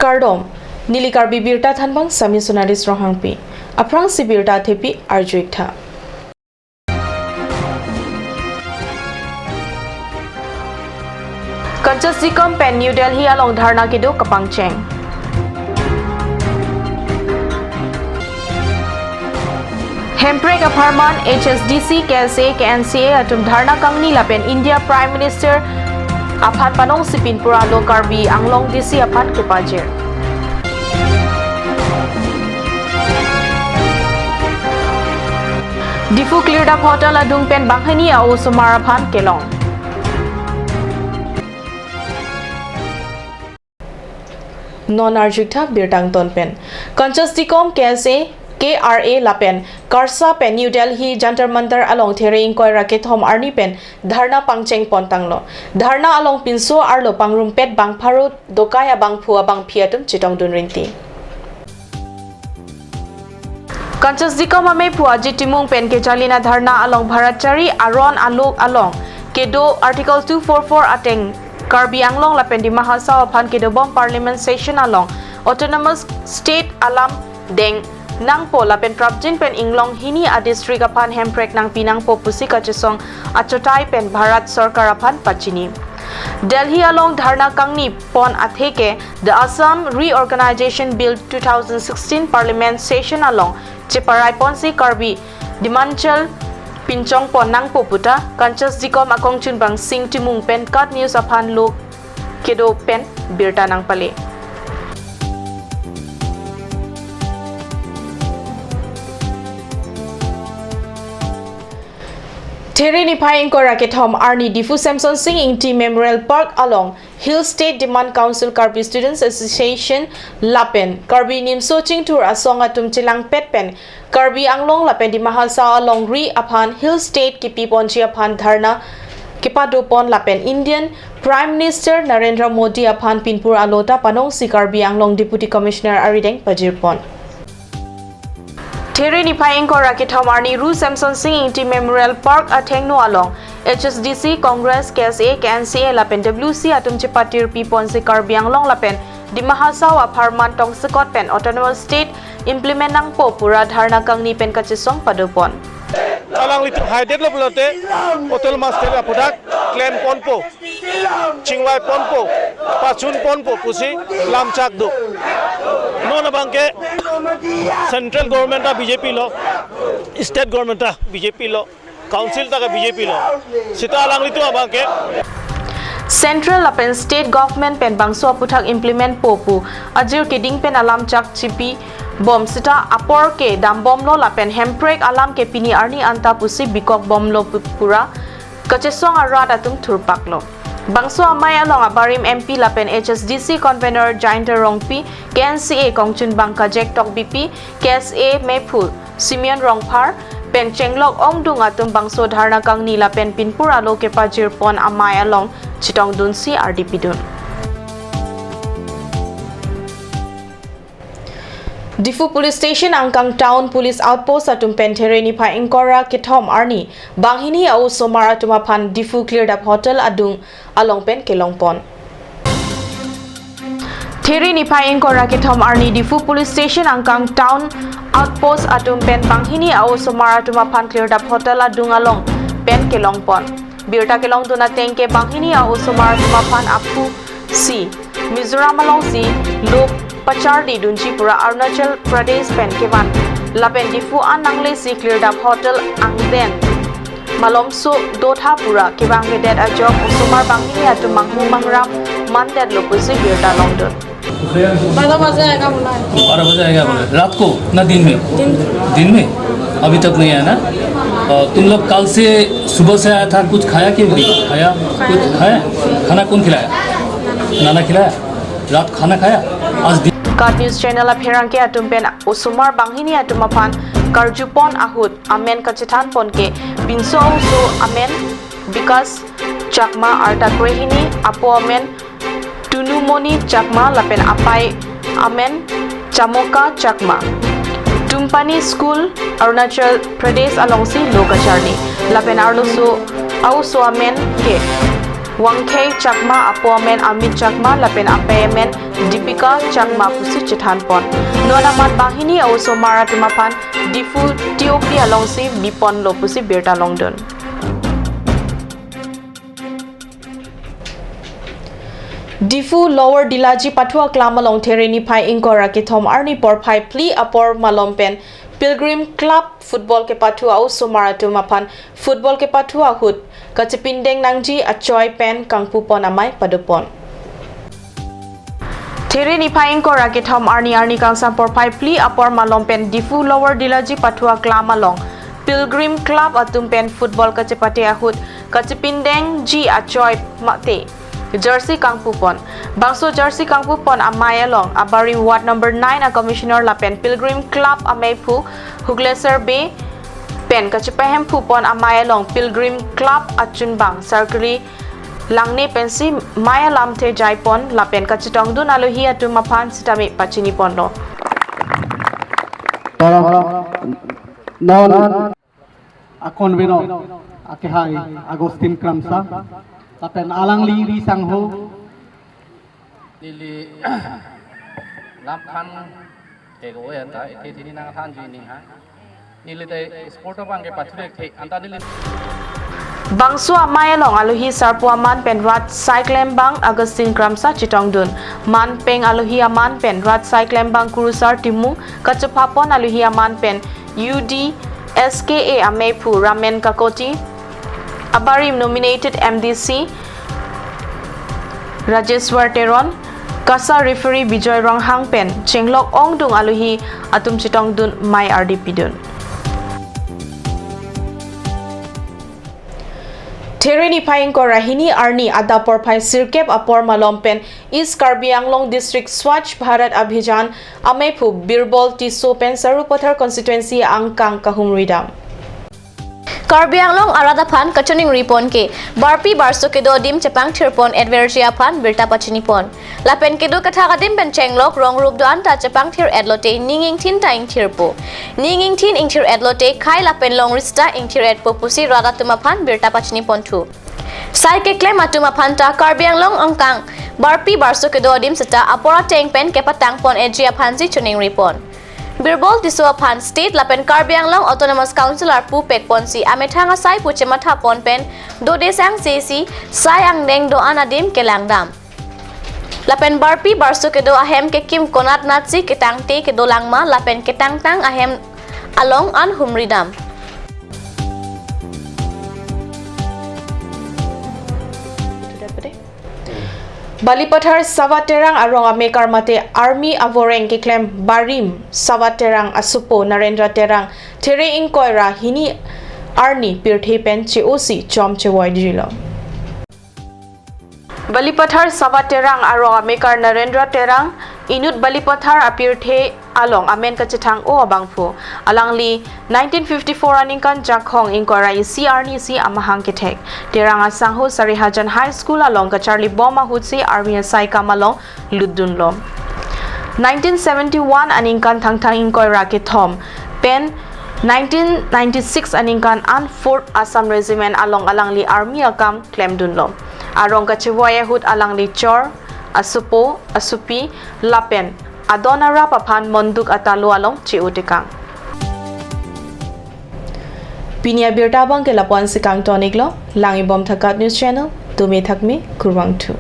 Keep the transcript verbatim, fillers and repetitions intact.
Kardom, neli Karbi Birta thanbang Sami Sonaris Ronghangpi. Aphrangsi birta athepi arju-ik tha. Kanchas Dikom pen New Delhi along dharna kedo kapangcheng. Hemprek apharman H S D C, K S A, K N C A atum dharna kangni lapen India Prime Minister aphan panongsi pinpur alo Karbi Anglong D C aphan kepajir. Diphu Klirdap Hotel adung pen banghini a-osomar aphan kelong. Non arju-ik tha birta angton pen. Kanchas Dikom, K S A, K R A lapen KARSA pen New Delhi Jantar Mantar along There ingkoi ra kethom arni pen dharna pangcheng pon tanglo. Dharna along pinso arlo pangrumpet bang pharo dokai abangphu abangphi atum chetongdun rinti. Kanchas Dikom amephu Ajit Timung pen kejalina dharna along Bharat Chari aron alok along kedo Article two four four ateng Karbi Anglong lapen Dima Hasao aphan kedobom Parliament Session along Autonomous State alam deng nangpo lapen prapjin pen inglong hini a-district aphan hemprek nangpi nangpo pusi kachesong achotai pen Bharat Sorkar aphan pachini. Delhi along dharna kangni pon atheke The Assam Reorganization Bill two thousand sixteen Parliament Session along cheparai ponsi Karbi demand chal pinchong pon nangpo puta Kanchas Dikom akongchunbang Sing Timung pen KAT News aphan lo kedo pen birta nangpale. There niphai ingkoi ra kethom arni Diphu Semson Sing Ingti Memorial Park along Hill State Demand Council, Karbi Students Association lapen Karbi Nimso Chingthur Asong atum chelangpet pen Karbi Anglong lapen Dima Hasao alongri aphan Hill State kipi ponji aphan dharna kepado pon lapen Indian Prime Minister Narendra Modi aphan pinpur alo ta panongsi Karbi Anglong Deputy Commissioner arideng pajir pon. There niphai ingkoi ra kethom arni Ru Semson Sing Ingti Memorial Park athengno along H S D C, Congress, K S A, K N C A lapen W C atum chepatir pi ponsi Karbi Anglong lapen Dima Hasao apharman tongsekot pen Autonomous State implement nangpo pura dharna kangni pen kachesong pado pon. Alanglitum haidetlo pulote Autonomous State aphuthak klem ponpo, chingvai ponpo, pachun ponpo pusi lamchak do. Non abangke Central Government ta B J P lo, State Government ta B J P lo, Council ta ke B J P lo. Seta alanglitum abangke Central lapen State Government pen bangso aphuthak implement po pu ajir keding pen alamchak chipi bom seta apor ke dambomlo lapen hemprek alam ke pini arni anta pusi bikok bomlo pu-, pura kachesong arat atum thurpaklo. Bangso amei along abarim M P lapen H S D C convener Jayanta Rongpi, K N C A kongchunbang Kajek Tokbipi, K S A mephu Simeon Rongphar pen chenglok ongdung atum bangso dharna kangni lapen pinpur alo kepajir pon amei along chetongdunsi ardi pidun. Diphu Police Station angkang Town Police Outpost atum pen There niphai ingkoi ra kethom arni banghini a-osomar atum aphan Diphu Klirdap Hotel adung along pen kelong pon. There niphai ingkoi ra kethom arni Diphu Police Station angkang Town Outpost atum pen banghini a-osomar atum aphan Klirdap Hotel adung along pen kelong pon. Birta kelongdun ateng ke banghini a-osomar atum aphan aphu si Mizoram alongsi lo pacharli dunji pura Arunachal Pradesh pen kevan lapen Diphu an nanglesi Klirdap Hotel angdeng malomso dotha pura kevangvedet ajok osomar banghini atum manghu mangram mandetlo pusi birta longdun. बारह बजे आएगा बोला है। बारह बजे आएगा बोला है। रात को ना दिन में? दिन। दिन में? अभी तक नहीं आया ना? अ, तुम लोग कल से सुबह से आया था, कुछ खाया कि नहीं? खाया? कुछ खाया? खाना कौन खिलाया? नाना खिलाया? रात खाना खाया? आज दिन KAT News Channel apherangke atum pen osomar banghini atum aphan karjupon ahut amen kachethanpon ke pinso oso amen Bikash Chakma, arta krehini, apo amen Tunumoni Chakma lapen apei amen Chamoka Chakma. Tumpani School, Arunachal Pradesh alongsi lo kacharli. Lapen arloso a-oso amen ke Wangkhei Chakma, apo amen Amit Chakma lapen apei amen Deepika Chakma pusi chethanpon. Non amat banghini a-osomar atum aphan Diphu T O P alongsi biponlo pusi birta longdun. Diphu Lower Dilaji pathu aklam along There niphai ingkoi ra kethom arni porphai phli apor malom pen Pilgrim Club football kepathu a-osomar atum aphan football kepathu ahut kachepindeng nangji achoi pen kangpupon amei padopon. There niphai ingkoi ra kethom arni arni kangsam porphai phli apor malom pen Diphu Lower Dilaji pathu aklam along Pilgrim Club atum pen football kachepate ahut kachepindengji achoi mate jersey kangpupon. Bangso jersey kangpupon amei along Abari Ward number nine a-Commissioner lapen Pilgrim Club ameiphu Hugleser Bey pen kachepahemphupon amei along Pilgrim Club achunbang Sarkiri Langne pensi mei alamthe jaipon lapen kachetongdun alohi atum aphan sitame pachiniponlo. Non a-convener akehai Augustine Kramsa lapen alangli ri sangho. Neli lam khan tego ya ta, eke tini nang khan ji ning ha. Neli te sport abang kepathu thekthe, anta neli. Bangso amei along alohi sarpo aman pen rat saiklembang Augustine Kramsa chetongdun. Man peng alohi aman pen rat saiklembang Kurusar Timung, kachephapon alohi aman pen U D S K A ameiphu Ramen Kakoti, Abari nominated M D C Rajeswar Teron, KASA referee Bijoy Ronghang pen chenglok ongdung alohi atum chetongdun mei ardi pidun. There niphai ingkoi ra hini arni adap porphai sirkep apor malom pen East Karbi Anglong District Swachh Bharat Abhiyan ameiphu Birbal Tisso pen Sarupathar constituency angkang kahumridam. Karbi Anglong arat aphan kachoningripon ke barpi barso kedo adim chepangthirpon etverji aphan birta pachinipon. Lapen kedo kethak adim pen chenglok rong rup do-an ta chepangthir-etlote ning ingthin ta ingthirpo. Ning ingthin ingthir-etlote khei lapen longri sita ingthir-etpo pusi rat atum aphan birta pachiniponthu. Sai keklem atum aphan ta Karbi Anglong angkang barpi barso kedo adim sita apor ateng pen kepatangpon-etji aphansi choningripon. Birbal Tisso aphan State lapen Karbi Anglong Autonomous Council arpu pekponsi amethang asai pu chemathapon pen dode sangse si sai angdeng do-an adim kelangdam. Lapen barpi barso kedo ahem kekim konat natsi ketangte kedolang ma lapen ketangtang ahem along an humridam. Balipathar Sawat Terang arong amekar mate Army avoreng keklem Barim Sawat Terang asopo Narendra Terang there ingkoi ra hini arni pirthe pen che-osi chom chevoijilo. Balipathar Sawat Terang arong amekar Narendra Terang inut Balipathar apirthe along amen kachethang-o abangphu. Alangli nineteen fifty-four aningkan Jakhong ingkoi ra isi arni si amahang kethek. Terang asangho Sarihajan High School along kacharlibom ahutsi Army asai kam along lutdunlo. Nineteen seventy-one aningkan Thangthang ingkoi ra kethom pen nineteen ninety-six aningkan an Fourth Assam Regiment along alangli Army akam klemdunlo. Arong kachevoi ahut alangli chor, asopo, asopi, lapen adon arap aphan Monduk atalo along che-o tekang. Pini abirta abangke lapu-ansi kangton-iklo, langbom tha KAT News Channel, tumi thakmi, kurvangthu.